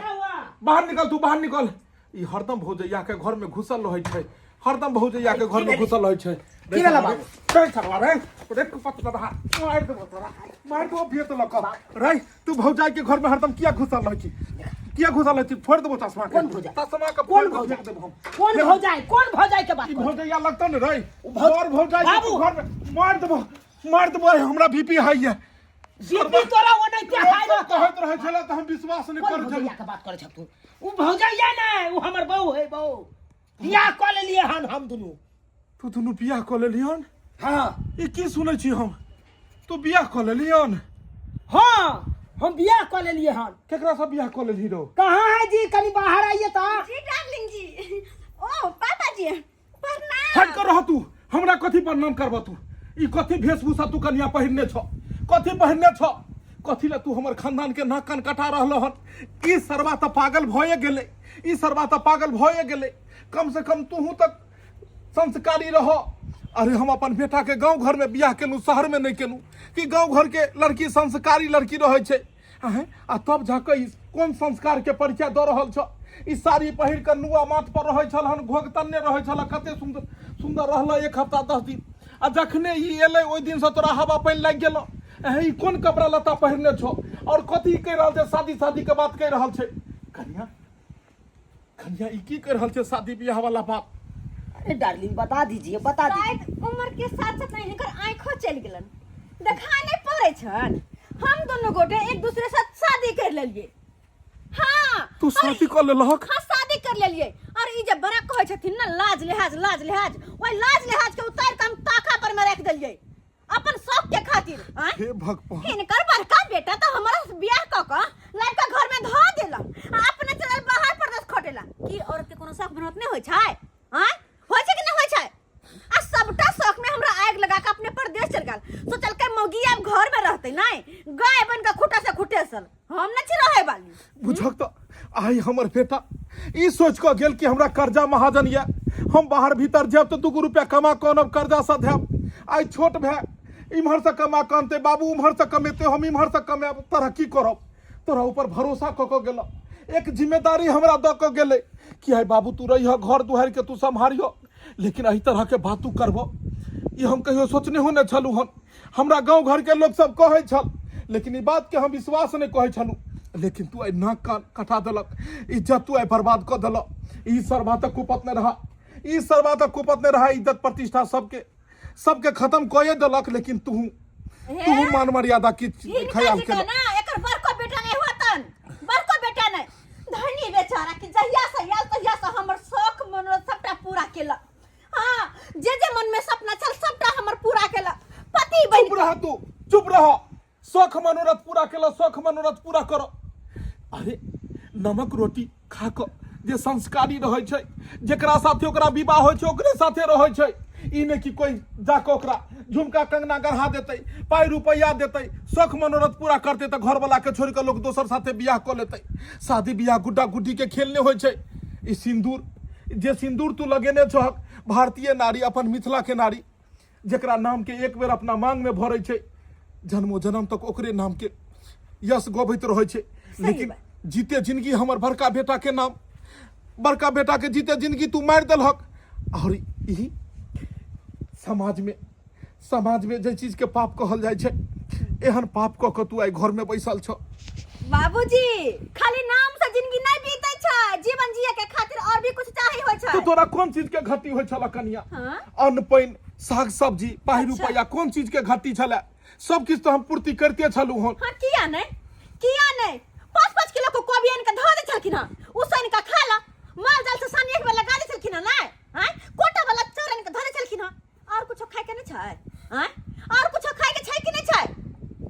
बाहर निकल तू, बाहर निकल। ई हरदम भौजैया के घर में घुसल रहै छै, हरदम भौजैया के घर में घुसल रहै छै। की भेलै बाबू? रे सरवा रे, रे कुपत रहा, मार देबो तोरा, मार देबो भेत लऽ कऽ। रे तू भौजाई के घर में हरदम किया घुसल रहै छी? किया घुसल है फोड़ देबो चश्मा के। कोन भौजाई? चश्मा के कोन फोड़ के भौजाई? फेंक देबो हम। कोन भौजाई, कोन भौजाई के बात ई करै? भौजाइया लगतौ ने रे। भौ- और भौजाई के बाबू। तू घर में मार देबो, मार देबो। आइ हमरा बीपी हाई है। बीपी तोरा ओनाहिते हाई लोक रहतौ। सब कहैत रहै छलै तऽ हम विश्वास नहि कोन करै छलहुँ। भौजाइया के बात करै छ तू? उ भौजाइया नै, उ हमर बहू है, बहू। बियाह कऽ लेलियै हन हम दुनू। तू दुनू बियाह कऽ लेलियन? हाँ। ई की सुनै छी हम? तू बियाह कऽ लेलियन? हाँ, हम बियाह कऽ लेलियै हन। केकरा से बियाह कऽ लेलही रौ? कहाँ है जी, कनी बाहर आइए तऽ। जी डार्लिंग जी, ओ पापा जी प्रणाम। हट कर रह तू, हमरा कथी प्रणाम करब तू? ई कथी वेशभूषा तू कनिया पहिरने छ? कथी पहिरने छ? कथी ला तू हमर खानदान के नाक कान कटा रहल हन? ई सरवा तऽ पागल भए गेलै, ई सरवा तऽ पागल भए गेलै। कम से कम तूहू तक संस्कारी रह। अरे हम अपन बेटा के गांव घर में बियाह केलहुँ, शहर में नहीं केलहुँ कि गांव घर के लड़की संस्कारी लड़की रहै छै। आँय, आ तब जाके ई कोन संस्कार के परिचय दऽ रहल छ? ई साड़ी पहिर कऽ नुआ माथ पर रहै छल हन, घोघ तन्ने रहै छल, कते सुन्दर सुन्दर रहल एक हफ्ता 10 दिन। आ जखने ई एलै ओहि दिनसँ तोरा हवा पानि लागि गेलौ। एँ, ई कोन कपड़ा लत्ता पहिरने छौ और कथी कहि रहल छै? शादी शादी के बात कहि रहल छै। कनिया, कनिया, ई की कहि रहल छै शादी बियाह वाला बात? अरे डार्लिंग, बता दीजिए, बता दीजिए। शायद उम्र के साथ साथ नहीं हिनकर आंखो चलि गेलन, देखा नहीं पड़े छन। हम दोनों गोटे एक दूसरे साथ शादी कर लेलिए। हाँ। तू शादी कर लेलहक? हाँ, शादी कर लेलिए। और ई जे बड़ा कहै छथिन ना लाज लिहाज, लाज लिहाज, ओहि लाज लिहाज के उतार के हम ताखा पर में रख देलिए अपन शौक के खातिर। आँय? हे भगवान। हिनकर बड़का बेटा तो हमारा से बियाह क क लड़का घर में धो देला आ अपने चलल बाहर परदेश खटेला। की औरत के कोनो शौक मनोत नहीं होय छै? आँय, होय छै कि नहीं होय छै? आ सबटा शौक में हमरा आग लगा के अपने परदेश चल गेल। सोचल के मौगी अब घर में रहते नहीं, गाय बन के खूटा से खूटे सल हम न छी रहे वाली। बुझक तो आइ हमर बेटा ई सोच कऽ गेल कि हमरा कर्जा महाजन यऽ, हम बाहर भीतर जायब तऽ 2 रुपया कमा कऽ आनब, कर्जा सधायब। आइ छोट भाय इम्हर से कमा कऽ अनतै, बाबू उम्हर से कमेतै, हम इम्हर से कमायब, तरक्की करब। तोरा ऊपर भरोसा कऽ कऽ गेल, एक जिम्मेदारी हमरा दऽ कऽ गेलै कि आइ बाबू तू रहिह, घर दुआरि के तू सम्हारिह। लेकिन एहि तरह के बात तू करबो ई हम कहियो सोचने हो नहि छलहुँ हन। हमरा गाँव घर के लोक सब कहै छल, लेकिन ई बात के हम विश्वास नहि कहै छलहुँ। लेकिन तू आइ नाक कान कटा देलक, इज्जत तू आइ बर्बाद कऽ देलक। ई सरबा तक कुपत नहि रहा, ई सरबा तक कुपत नहि रहा, इज्जत प्रतिष्ठा सबके सबके खत्म कए देलक। लेकिन तू तू मान मर्यादा की हिनका ख्याल जी के केलक ना एकर बड़को बेटा नहीं होतन, बड़को बेटा नहीं धनी बेचारा कि जहिया से आयल तहिया से हमर शौक मनोरथ सबटा पूरा केलक। हाँ, जे जे मन में सपना छल सबटा हमर पूरा केलक। पति बनि चुप रह तू, चुप रह। शौक मनोरथ पूरा केलक, शौक मनोरथ पूरा करो। अरे नमक रोटी खा कऽ जे संस्कारी रहै छै, जेकरा साथे ओकरा विवाह होइ छै ओकरे साथे रहै छै। ई नहि कि कोइ जाकऽ ओकरा झुमका कंगना गढ़ा देतै, पाइ रुपैआ देतै, शौक मनोरथ पूरा करतै तऽ घरवला के छोड़ि कऽ लोक दोसर साथे बियाह कऽ लेतै। शादी बियाह गुड्डा गुड्डी के खेल नहि होइ छै। ई सिन्दूर, जे सिन्दूर तू लगेने छहक, भारतीय नारी, अपन मिथिला के नारी, जेकरा नाम के एक बेर अपना मांग में भरै छै, जन्मो जन्म तक ओकरे नाम के यश गबैत रहै छै। लेकिन जीते जिंदगी हमर बड़का बेटा के नाम, बड़का बेटा के जीते जिंदगी तू मारि देलहक। और ई समाज में, समाज में जे चीज के पाप कहल जाइ छै, एहन पाप कऽ कऽ तू आइ घर में बैसल छ। बाबूजी, खाली नाम से जिंदगी नहीं बीते छै, जीवन जिए के खातिर और भी कुछ चाही होय छै। तो तोरा कोन चीज के घटी होय छला कनिया? हाँ? अन्न पानि, साग सब्जी, पाइ अच्छा। रुपैआ, कोन चीज के घटी छला? सब किछु तऽ हम पूर्ति करते छलहुँ हन। हाँ, किया नहीं, किया नहीं? 5-5 किलो को कोबी आनि के धो दे छलखिन हन, उसैन के खा ला, माल जाल से सानी एक बेर लगा दे छलखिन हन, नहीं? हाँ? कोटा वाला चाउर आनि के धो दे छलखिन हन। और कुछो खाय के नहीं छै? हाँ? और कुछो खाय के छै कि नहीं छै?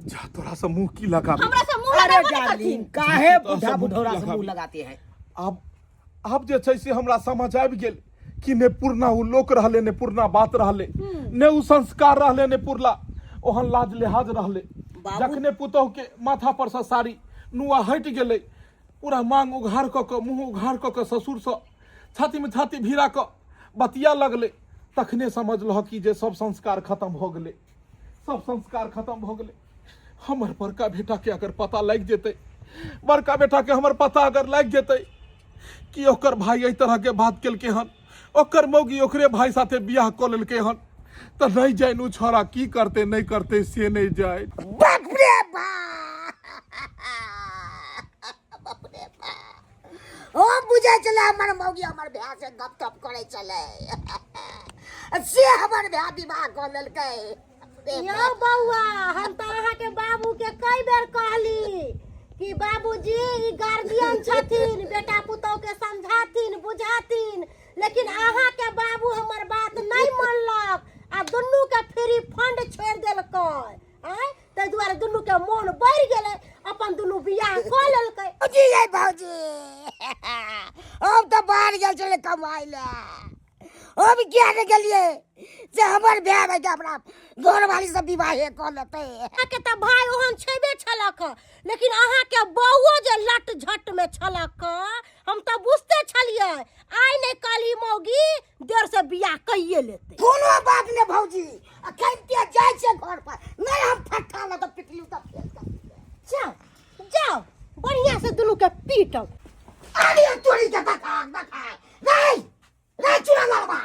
जा तोरा से मुंह की लगाबी? हमरा से मुंह अरे लगाबो नहीं डार्लिंग, करथिन। काहे तोरा से बुढ़ा मुंह की बुढ़ौरा से मुंह लगाबी? लगाते हैं? आब जे छै से हमरा समझ आबि गेल कि ने पुरना उ लोक रहले, ने पुरना बात रहले, ने उ संस्कार रहले, ने पुरला ओहन लाज लिहाज रहले। बाबू- जखने पुतोह के माथा पर से साड़ी नुआ हटि गेलै, पूरा मांग उघार कऽ कऽ, मुंह उघार कऽ कऽ ससुर से छाती में छाती भिड़ा कऽ बतिया लगलै, तखने समझलह कि जे सब संस्कार खत्म भऽ गेलै, सब संस्कार खत्म भऽ गेलै। हमर बड़का बेटा के अगर पता लागि जेतै, बड़का बेटा के हमर पता अगर लागि जेतै कि ओकर भाई एहि तरह के बात केलकै हन, ओकर मौगी ओकरे भाई साथे बियाह कऽ लेलकै हन, तऽ नहि जानि ओ छौड़ा की करतै नहि करतै से नहि जानि। बाप रे बाप, बाप रे बाप। बुझै छलै हमर मौगी हमर भाय से गप तप करै छलै, से हमर भाय विवाह कऽ लेलकै। यौ बौआ, हम तऽ अहाँके बाबूके कई बेर कहली कि बाबूजी ई गार्जियन छथिन, बेटा पुतोहके समझाथिन बुझाथिन, लेकिन अहाँके बाबू हमर बात नहि मानलक आ दुनूके फ्री फंड छोड़ि देलकै। आँय, ताहि दुआरे दुनूके मोन बढ़ि गेलै, अपन दुनू बियाह कऽ लेलकै। भौजी यै भौजी, हम तऽ बाहर गेल छलै कमाइ लए, हम किया नहि गेलियै से हमर भाय भाई हमरा घरवाली सब विवाहे कऽ लेतै। अहाँके तऽ भाय ओहन छेबे छलक, लेकिन अहाँके बौओ जे लट झट में छलक, हम तऽ बुझते छलियै आइ नहि काल्हि मौगी देर से बियाह कइए लेतै। कोनो बात नहि भौजी, आ कहिते जाइ छै घर पर नहि हम फट्टा लऽ कऽ पिटलू तऽ फेर कर दियै। जाओ जाओ, बढ़िया से दुनू के पीटब। अरे तोरी के देखा देखा, नहीं रे चुरा लड़वा,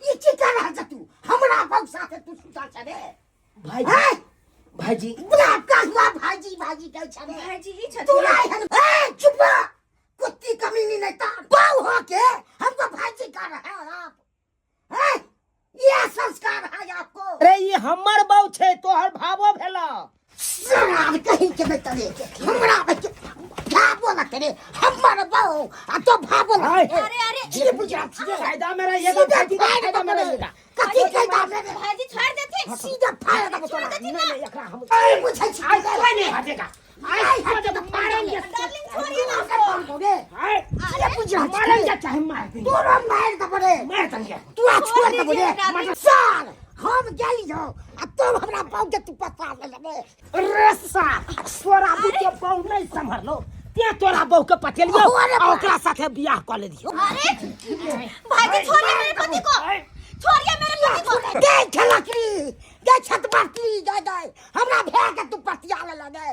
ई की कर रहल छ तू? हमरा बहु साथे तू सुतल छ रे? भाईजी, हैं? भाईजी। बुला कहुआ भाईजी भाईजी कहै छ रे? भाईजी ही छथिन। तू नहीं हन। ए चुप रह, कुत्ती कमीनी नहीं तार बहु हो के हमको भाईजी कर रहे हो आप। हैं? ये संस्कार है आपको? अरे ई हमर बहु छै, तोहर भावो भेला। शराब कहीं के नहीं तरे हमरा बच्चे भावो लगते रे, हमर बहु आ तो भावो लगते। अरे अरे जी बुझा छियै। फायदा में रहिएगा सीधा भाईजी, फायदा फायदा में में रहिएगा। कथी फायदा में रे? भाईजी छोड़ देथिन। सीधा फायदा में तोरा। नहीं नहीं, एकरा हम ए बुझै छी। आज कोई नहीं हटेगा। आई हटे तो मारेंगे। डार्लिंग छोड़िए ना उसको। रे आए, ये बुझा मारेंगे चाहे मार देंगे। तोरा मार दबो रे। मार देंगे। तू आ छोड़ दबो रे। डार्लिंग। साल हम गेलियो आ तुम हमरा बहु के तू पता ले लेबे। रे साल, तोरा बुते बहु नहीं संभरलो, ते तोरा बहु के पटेलियो अरे आ ओकरा साथे बियाह कऽ लेलियो। अरे भाईजी छोड़िए मेरे पति को, छोड़िए मेरे पति को। दे खेलकरी दे छत बाटली दे दे हमरा भे के तू पतिया ले ले।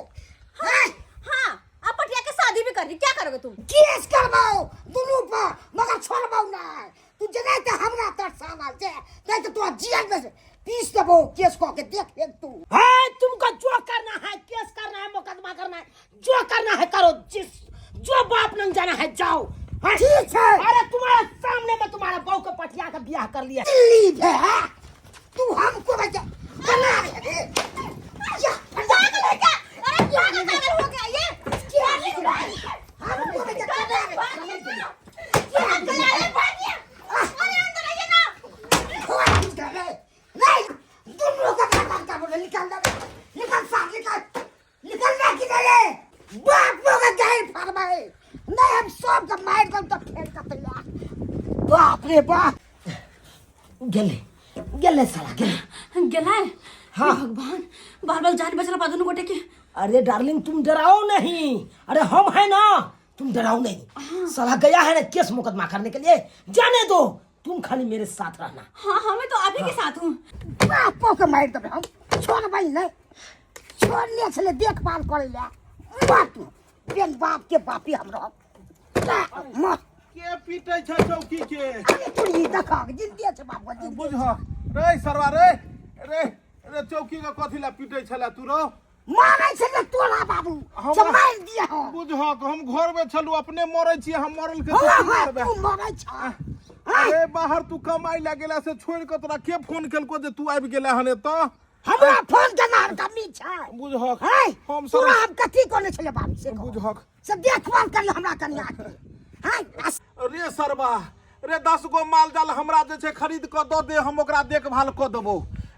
हाँ हाँ, आप पटिया के शादी भी कर रही, क्या करोगे तुम? केस करबाओ दुनू पर, मगर छोड़बाओ नहीं। तू जनाय तऽ हमरा तरसावल छै, नहीं तऽ तोरा जेल में पीस देबो केस कऽ के, देख ले तू। है तुमको जो करना है, केस करना है, मुकदमा करना है, जो करना है करो, जिस जो बाप नंग जाना है जाओ। हाँ? ठीक है। अरे तुम्हारे सामने में तुम्हारा बहू को पटिया के ब्याह कर लिया। दिल्ली में है तू हमको बचा बना रहे रे। या, पागल है क्या? अरे पागल पागल हो गया ये। हमको बचा बना रहे। पागल है, भागिए। अरे अंदर आइए ना। नहीं, दुनू का बर्बाद कर बोले, निकाल दे, निकाल साहब, निकाल निकल ना कि रे बाप लोग गए फरमाए नहीं हम सब का मार दम तो फेर का तैयार। बाप रे बाप, गेले गेले साला गेले। गेला है? हाँ। हे भगवान, बाल बाल जान बचला पा दोनों गोटे के। अरे डार्लिंग तुम डराओ नहीं, अरे हम है ना, तुम डराओ नहीं। साला गया है ना केस मुकदमा करने के लिए, जाने दो, तुम खाली मेरे साथ रहना। हाँ हाँ, मैं तो आप ही के साथ हूँ। बापो के मार देबै हम, छोड़बै नहीं, छोड़ने छलै देखभाल करै लए। बाप बेन बाप के बापी हम रहब। मर। के पीटै छै चौकी के? अरे तू ई देखक जिंदे छै बाप जिंदे। बुझ रे सरवा रे रे रे, चौकी के कथी ला पीटै छला तू रो? मारै छै ने तोरा बाबू, से मारि दिया हो। बुझहक हम घर में छलू, अपने मरै छी, हम मरल के हाँ, तू की हाँ, करबे? तू मरै छ। अरे बाहर तू कमाई ला गेला से छोड़ के तोरा के फोन केलको जे तू आबि गेला हन एतऽ? हमरा फोन केना हम कमी छै? बुझहक है हम तोरा सब हम कथी कोने छले बाबू से कहू। बुझहक से देखभाल कर हमरा कनिया के। है रे सरबा रे, 10 गो माल जाल हमरा जे छै खरीद कऽ दऽ दे, हम ओकरा देखभाल कऽ देबो,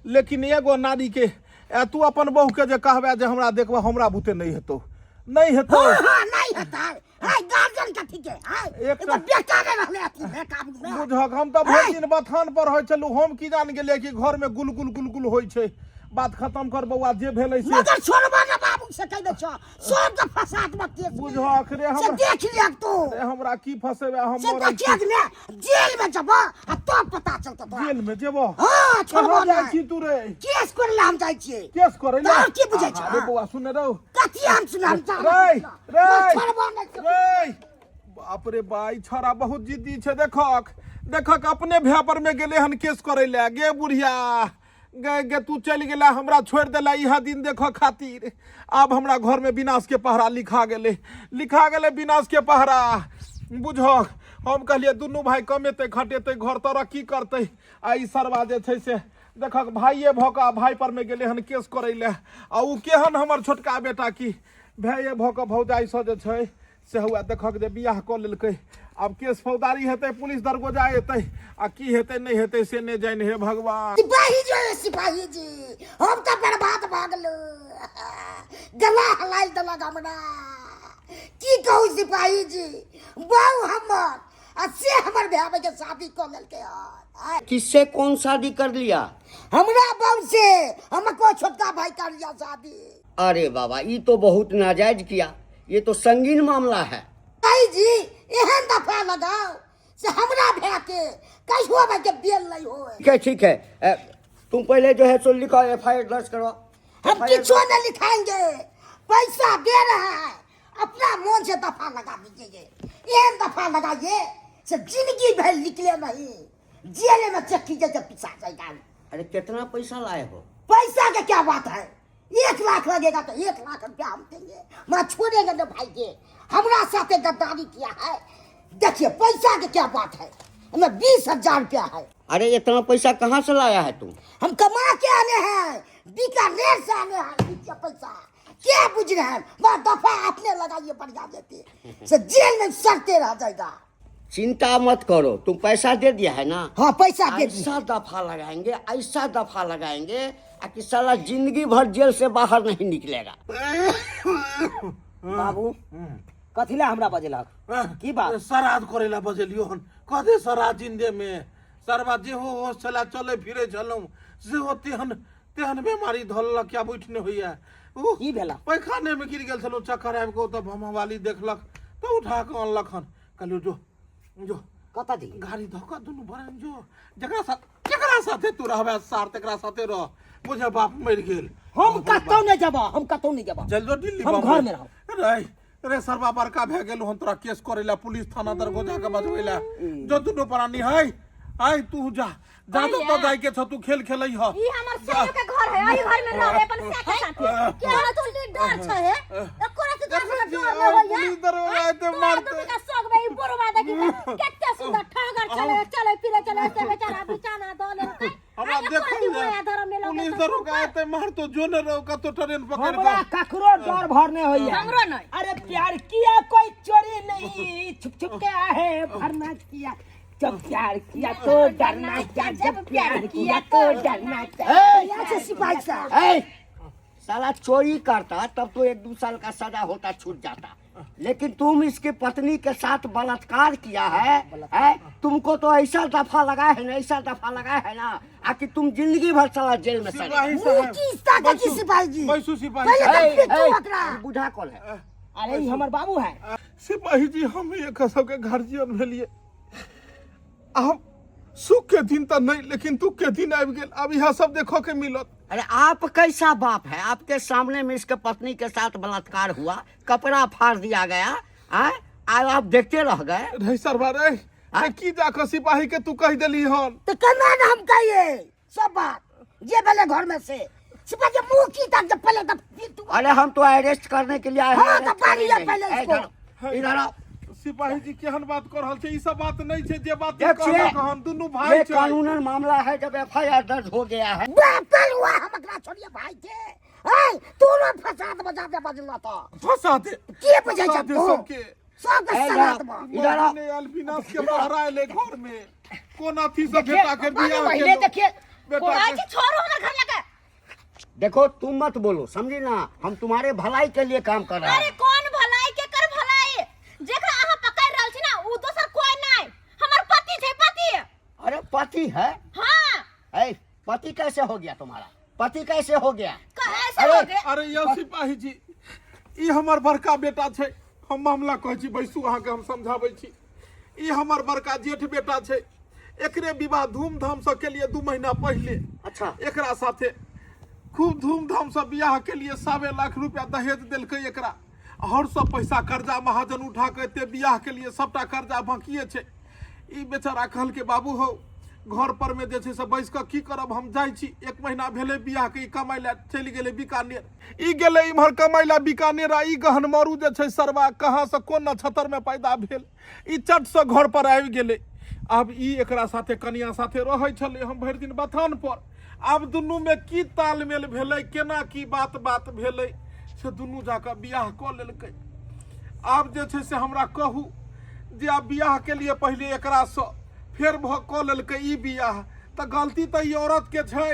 लेकिन एगो नारी के ए, तू अपन बहू के जे कहबे जे हमरा देखबो, हमरा बुते नहीं हेतौ, नहीं हेतौ। हाँ हाँ नहीं हेतै। है गार्जियन कथी के है? एकटा- एगो बेटा ने रहले अथी में काबू में। बुझहक हम तऽ भरि दिन बथान पर होइ छलहुँ, हम की जान गेलियै कि घर में गुलगुल गुलगुल होइ छै। बात खत्म कर बौआ, जे भेलै से। मगर छोड़बा ना बाबू से कहि दै छौ, सब के फसाद में केस में। बुझहक रे से हमरा देख लियक तू। रे हमरा की फसेबे, हम से मरै छी। देखियक ने, जेल में जबो आ तब पता चलतौ तोरा। जेल में जेबो? हाँ, छोड़बो कहाँ जाइ नहि। छी तू रे? केस करै लए हम जाइ छियै। केस करै लए? तोहर की बुझै छौ? अरे बौआ सुन रौ। कथी हम सुनाम? रे रे छोड़बो नहि। रे बाप रे बा, ई छौड़ा बहुत जिद्दी छै। देखक देखक अपने भै पर में गेलै हन केस करै लए। गे बुढ़िया गे गे, तू चलि गेला हमरा छोड़ि देला इएह दिन देखऽ खातिर। आब हमरा घर में विनाश के पहरा लिखा गेलै, लिखा गेलै विनाश के पहरा। बुझहक हम कहलियै दुनू भाय कमेतै खटेतै घर तरक्की करतै आ ई सरवा जे छै से देखक भाइये भऽ कऽ आ भाय परमे गेलै हन केस करै लए आ ओ केहन हमर छोटका बेटा की भाइये भऽ कऽ भौजाइसँ जे छै से हुआ देखक जे बियाह कऽ लेलकै। आब केस फौदारी हेतै, पुलिस दरगोजा एतै आ की हेतै नहि हेतै से नहि जानि। हे भगवान। सिपाही जी, सिपाही जी, हम तऽ बर्बाद भऽ गेलहुँ, गला हलाइ देलक हमरा। की कहू सिपाही जी, बहु हमर आ से हमर भाय के शादी कऽ लेलकै हन। किससे कौन शादी कर लिया? हमरा बहु से हमर कोई छोटका भाई कर लिया शादी। अरे बाबा, ये तो बहुत नाजायज किया, ये तो संगीन मामला है। भाई जी, एहन दफा लगाओ से हमरा भाय के कहियो भाई के बेल नहीं होए। ठीक है, ठीक है। तुम पहले जो है सो लिखाओ, एफ I R दर्ज करवाओ। हम किछो नहीं लिखाएंगे, पैसा दे रहा है, अपना मन से दफा लगा दीजिए। एहन दफा लगाइए से जिंदगी भर निकले नहीं, जेल में चक्की जैसे पिसा जाएगा। अरे कितना पैसा लाए हो? पैसा के क्या बात है, 1 लाख लगेगा तो 1 लाख रुपया हम देंगे, मैं छोड़ेंगे ना भाई के, हमरा साथे गद्दारी किया है। देखिए पैसा के क्या बात है, हमें 20,000 रुपया है। अरे इतना पैसा कहाँ से लाया है तुम? हम कमा के आने हैं, बीकानेर से आने हैं। देखिए पैसा क्या बुझ रहे हैं, वह दफा आपने लगाइए बढ़िया देते से जेल में सड़ते रह जाएगा। चिंता मत करो, तुम पैसा दे दिया है ना? हाँ पैसा दे दिया। ऐसा दफा लगाएंगे, ऐसा दफा लगाएंगे कि साला जिंदगी भर जेल से बाहर नहीं निकलेगा। बाबू कथी ला हमरा बजेलक? की बात? श्राद्ध करे ला बजेलियो हन। कदे श्राद्ध जिंदे में सरबा जे हो हो छला चले फिरे छलहुँ से हो तेहन तेहन बीमारी धललक कि आब उठि नहि होइया। उ की भेला? पैखाने में गिर गेल छलहुँ, चक्कर आबि कऽ ओतऽ भमवाली देखलक तऽ उठा कऽ अनलक हन। कहलियो जो जो कतऽ जी? गाड़ी धऽ कऽ दुनू बरन जो, जकरा साथ जकरा साथे तू रहबे सार तकरा साथे रह, बुझे बाप मरि गेल। हम कतौ नहि जेबऽ, हम कतौ नहि जेबऽ, चल जो दिल्ली हम बम्बई। घर में रहब। रे रे सरबा बड़का भए गेल हन, तोरा केस करे ला पुलिस थाना दरगोजा के बजबै ला। जो दुनू प्राणी है आय तू जा जा तो तो जाय के छ, तू खेल खेलै ह। ई हमर सायो के घर है, एही घर में रहबे अपन साय के साथे। के हमरा तो डर छै हे, एको रात तोरा सबके डर नै होइया। पुलिस दरोगा एते तोरा मारते। दुनू के संग में ई बुढ़वा देखी त कते सुंदर ठहगर चले चले फिरे चले, से बेचारा बिचाना दऽ लेलकै। हमरा आ एको देखल रति जाय। माया धर्म नहि लगै पुलिस छै दरोगा एते मारतो जो ने रहो कतो ट्रेन पकड़ हमरा के। ककरो डर भर नहीं होइया। हमरो नहीं। अरे प्यार किया कोई चोरी नहीं, छुप छुप के आहे भरना किया, जब प्यार किया तो डरना क्या, जब प्यार किया तो डरना क्या। यहाँ से सिपाही साहब। ए, साला चोरी करता तब तो 1-2 साल का सजा होता, छूट जाता, लेकिन तुम इसके पत्नी के साथ बलात्कार किया है, है? तुमको तो ऐसा दफा लगा है ना, ऐसा दफा लगा है ना, आकि तुम जिंदगी भर साला जेल में सड़े। सिपाही साहब। की ताकत की सिपाही जी? बैसू सिपाही पहले साहब। तो ए, पिट्टू ए, ओकरा। बूढ़ा कौन है? अरे ई हमर बाबू है। सिपाही जी, हम एक सबके गार्जियन भेलिए। आब सुख के दिन तो नहीं, लेकिन दुख के दिन आबि गेल, आब इएह सब देखऽ के मिलत। अरे आप कैसा बाप है, आपके सामने में इसके पत्नी के साथ बलात्कार हुआ, कपड़ा फाड़ दिया गया, आय आय आप देखते रह गए। रे सरवा रे, रे की जाके सिपाही के तू कह देली हन? तो केना ने हम कहिए सब बात जे भेलै घर में से सिपाही के मुंह की तक जब पहले तब फिर तू। अरे हम तो अरेस्ट करने के लिए आए हैं, हाँ, तो अरेस्ट पानी करेंगे। पहले ए, इसको। इधर आओ, इधर आओ। सिपाही जी केहन बात कर रहल छै, ई सब बात नहीं छै जे बात देखिए, कहलक हन, दुनू भाई ये छै। कानूनन मामला है, जब एफ I R दर्ज हो गया है। बाप कल हुआ, हम एकरा छोड़िए भाई के। ए, तू ना फसाद बजा दे बजला तो। फंसा दे। के बुझै फंसा छै दे तू? सबके। सबके ए, सलाद इधर बा। इधर आओ। ने अल्बिनास के बाहर आएले घर में। कोन अथी से बेटा के बाबू बियाह पहले केलहुँ। देखिए। बेटा कहै के छी छोड़ू हमर घर लगे। देखो तुम मत बोलो, समझी ना, हम तुम्हारे भलाई के लिए काम कर रहे अरे हैं। कौन भलाई के कर भलाई, जेकरा अहाँ पकड़ रहल छी ना उ दोसर कोई नहीं, हमर पति छै, पति। अरे पति है? हाँ। ए, पति कैसे हो गया तुम्हारा? पति कैसे हो गया? कैसे हो गया? अरे यौ सिपाही जी, ई हमर बड़का बेटा छै, हम मामला कहै छी, बैसू अहाँके हम समझाबै छी। ई हमर बड़का जेठ बेटा छै, एकरे विवाह धूमधाम से केलिए 2 महीना पहले। अच्छा। एकरा साथे खूब धूमधाम से बियाह के लिए 1.25 लाख रुपया दहेज देलकै एकरा, और सब पैसा कर्जा महाजन उठा के एते बियाह के लिए सबटा कर्जा बाकिए छै। ई बेचारा कहलकै बाबू हौ घर पर में जे छै से बैस कऽ की करब हम जाइ छी एक महीना भेलै बियाहके ई कमाइ लए चलि गेलै बीकानेर ई गेलै इम्हर कमाइ लए बीकानेर आ ई गहनमरू जे छै सरवा कहाँसँ कोन नक्षत्रमे पैदा भेल ई चटसँ घर पर आबि गेलै आब ई एकरा साथे कनिया साथे रहै छलै हम भरि दिन बथान पर आब दुनूमे की तालमेल भेलै केना की बात बात भेलै से दुनू जाकऽ बियाह कऽ लेलकै आब जे छै से हमरा कहू जे आब बियाह के लिए पहिले एकरासँ फेर भऽ कऽ लेलकै ई बियाह तऽ गलती तऽ ई औरतके छै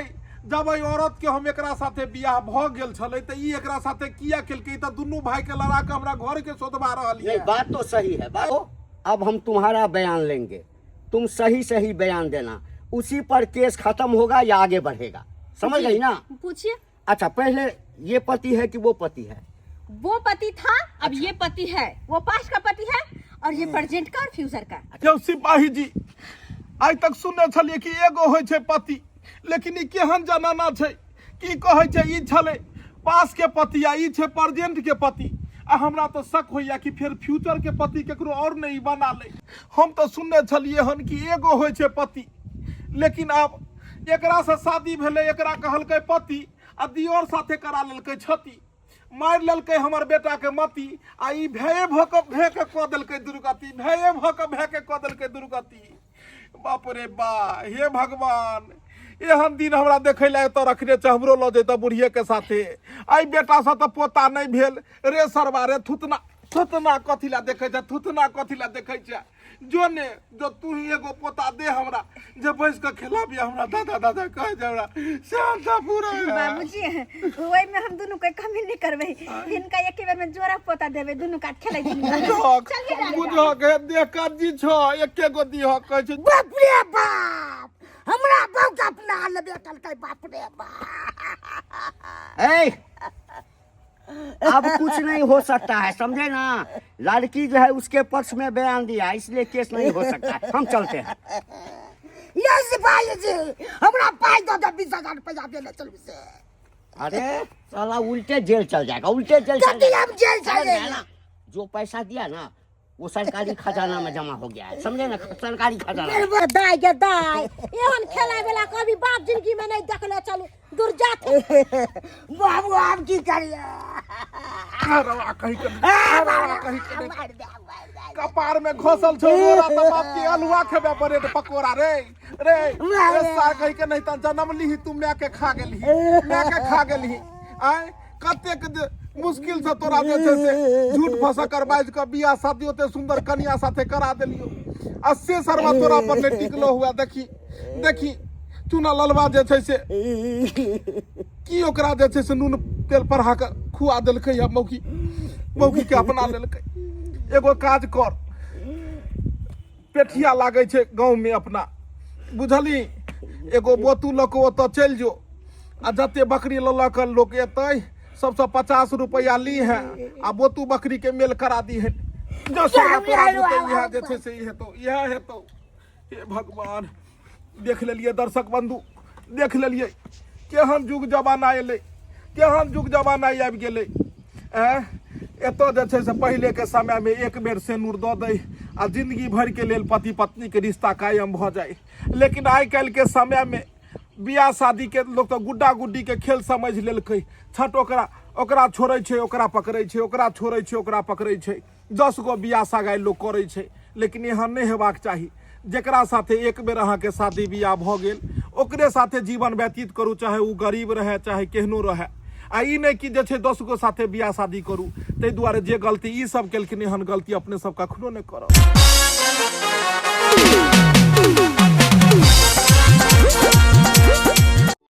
जब एहि औरतके हम एकरा साथे बियाह भऽ गेल छलै तऽ ई एकरा साथे किया केलकै ई तऽ दुनू भाईके लड़ा कऽ हमरा घरके शोधबा रहल नहीं यऽ बात तो सही है बात अब हम तुम्हारा बयान लेंगे तुम सही सही बयान देना उसी पर केस खत्म होगा या आगे बढ़ेगा समझ गई ना पूछिए अच्छा पहले ये पति है कि वो पति है वो पति था अब ये पति है वो पास्ट का पति है और ये प्रेजेंट का और फ्यूचर का यौ सिपाही जी आइ तक सुनने छलियै कि एगो होइ छै पति लेकिन ई केहन जमाना छै की कहै छै ई छलै पास के पति आ ई छै प्रेजेंट के पति आ हमरा तऽ शक होइया कि फेर फ्यूचर के पति केकरो और नहि ई बना ले हम तऽ सुनने छलियै हन कि एगो होइ छै पति लेकिन आब एकरासँ शादी भेलै एकरा कहलकै पति आ दियोर साथे करा लेलकै क्षति मारि लेलकै हमर बेटाके मति आ ई भये भऽ कऽ भे के कऽ देलकै दुर्गति भये भऽ कऽ भे के कऽ देलकै दुर्गति बाप रे बा हे भगवान एहन दिन हमरा देखै लए एतऽ रखने छै हमरो लऽ जैतऽ बुढ़िएके साथे एहि बेटासँ तऽ पोता नहि भेल रे सरवा रे थुतना थुतना कथी लए देखै छै थुतना कथी लए देखै छै जो ने जो तू ही एगो पोता दे हमरा जे बैस के खिलाबी हमरा दादा दादा कहे छै हमरा सेहनता पूरा है। बाबूजी ओहि में हम दुनू के कमी नहीं करबै हिनका एके बेर में जोड़ा पोता देबै दुनू कात खेलै बुझहक बुझहक हे देह काजी छ एके गो दिहक कहै छै बाप रे बाप हमरा बहु के अपना लेबे कलकै बाप रे बाप ए, अब कुछ नहीं हो सकता है समझे ना लड़की जो है उसके पक्ष में बयान दिया इसलिए केस नहीं हो सकता है हम चलते हैं ये सिपाही जी हमरा पाई दो दे 20000 रुपया देने चलू से अरे साला उल्टे जेल चल जाएगा उल्टे जेल चल कथी जाएगा हम जेल समझ चल गया ना जो पैसा दिया ना वो सरकारी खजाना में जमा हो गया है समझे ना सरकारी खजाना में। दाय गे दाय एहन खेलाय वाला कभी बाप जिंदगी में नहीं देखले चलू दूर जात बाबू हम की करिए रवा कहीं के रवा कहीं के नहीं। कपार में घोसल छौ रोरा त बाप के अलुआ खेबे ब्रेड पकोड़ा रे रे रे सार कहीं के नहीं त जन्म लीही तू my के खा गेलही my के खा गेलही आय कतेक मुश्किल से तोरा जे छै से झूठ फंसा कर बाजि कऽ बियाह शादी ओते सुंदर कनिया साथे करा देलियो आ से सरवा तोरा पर नहि टिकलो हुआ देखी देखी चूना ललवा जे छै से की ओकरा जे छै से नून तेल पढ़ा कऽ खुआ देलकै या मौगी मौगी के अपना लेलकै एगो काज कर पेठिया लागै छै गाँवमे अपना बुझली एगो बोतू लऽ कऽ ओतऽ चलि जो आ जते बकरी लऽ लऽ कऽ लोक एतै सबसँ 50 रुपैआ ली है आ बोतू बकरी के मेल करा दी है जो सोना तोरा बुते इएह जे छै से ई हेतौ इएह हेतौ हे भगवान देख लेलियै दर्शक बंधु देख लेलियै केहन युग जमाना एलै केहन युग जमाना आबि गेलै आँय एतऽ जे छै से पहिलेके समयमे एक बेर सेनुर दऽ दै आ जिंदगी भरिके लेल पति पत्नीके रिश्ता कायम भऽ जाइ लेकिन आइ काल्हिके समयमे बियाह शादीके लोक तऽ गुड्डा गुड्डीके खेल समझि लेलकै छठ ओकरा ओकरा छोड़ै छै ओकरा पकड़ै छै ओकरा छोड़ै छै ओकरा पकड़ै छै 10 गो बियाह सगाइ लोक करै छै लेकिन एहन नहि हेबाक चाही जकरा साथे एक बेर अहाँके शादी बियाह भऽ गेल ओकरे साथे जीवन व्यतीत करू चाहे ओ गरीब रहए चाहे केहनो रहए आ ई नहि कि जे छै 10 गो साथे बियाह शादी करू ताहि दुआरे जे गलती ई सब केलखिन एहन गलती अपने सब कखनो नहि करब।